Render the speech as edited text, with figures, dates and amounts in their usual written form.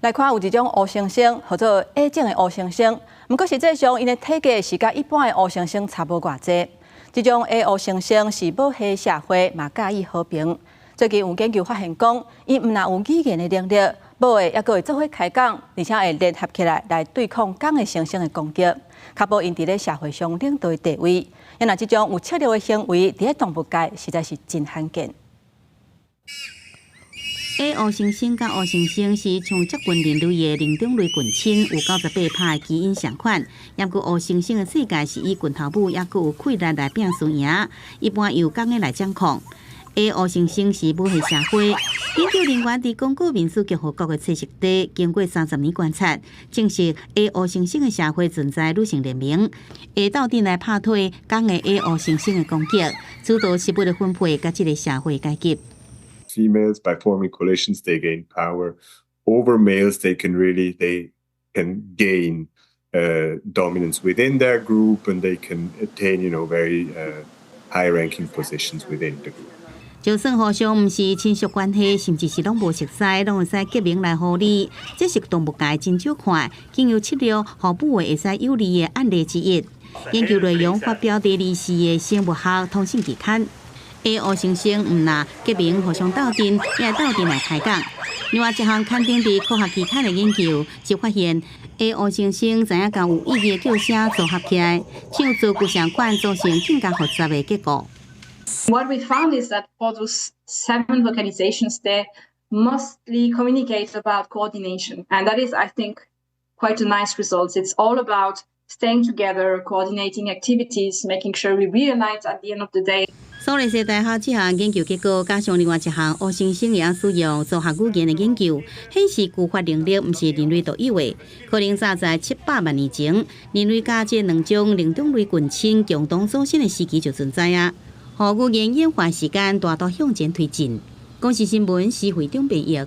來看有一種烏猩猩，號做矮種的烏猩猩。毋過實際上，𪜶的體格是佮一般的烏猩猩差無偌濟。這種矮烏猩猩是母系社會，嘛佮意和平。最近有研究發現講，𪜶毋但有語言的能力，母的猶閣會做伙開講，而且會聯合起來來對抗公的猩猩的攻擊，確保𪜶佇咧社會上領導的地位。因為這種有策略的行為，佇咧動物界實在是真罕見。矮烏猩猩佮烏猩猩是上接近人類的靈長類近親，有98%的基因相款。毋過烏猩猩的世界是以群頭舞，猶閣有氣力來拼輸贏，一般由公的來掌控。矮烏猩猩是母系社會。研究人員佇剛果民主共和國的棲息地，經過30年觀察，證實矮烏猩猩的社會存在女性聯盟，會鬥陣來拍退公的矮烏猩猩的攻擊，主導食物的分配佮這个社會階級。 Females, by forming coalitions, they gain power over males. They can gain dominance within their group, and they can attain very high-ranking positions within the group. 就算互相毋是親屬關係，甚至是攏無熟似，攏會使結盟來護理。這是動物界真少看，經由策略予母的會使有利的案例之一。研究內容發表佇二四的生物學通訊期刊。矮烏猩猩毋但結盟互相鬥陣，也會鬥陣來開講。另外一項刊登佇科學期刊的研究，就發現矮烏猩猩知影共有意義的叫聲組合起來，唱做具相款，造成更加複雜的結構。 What we found is that for those seven vocalizations, they mostly communicate about coordination. And that is, I think, quite a nice result. It's all about staying together, coordinating activities, making sure we reunite at the end of the day. 蘇黎世大學這項研究結果，加上另外一項烏猩猩會曉使用組合語言的研究，顯示句法能力毋是人類獨有的，可能早在700萬年前，人類佮這兩種靈長類近親共同祖先的時期就存在啊。予語言演化時間大大向前推進。公視新聞施惠中編譯。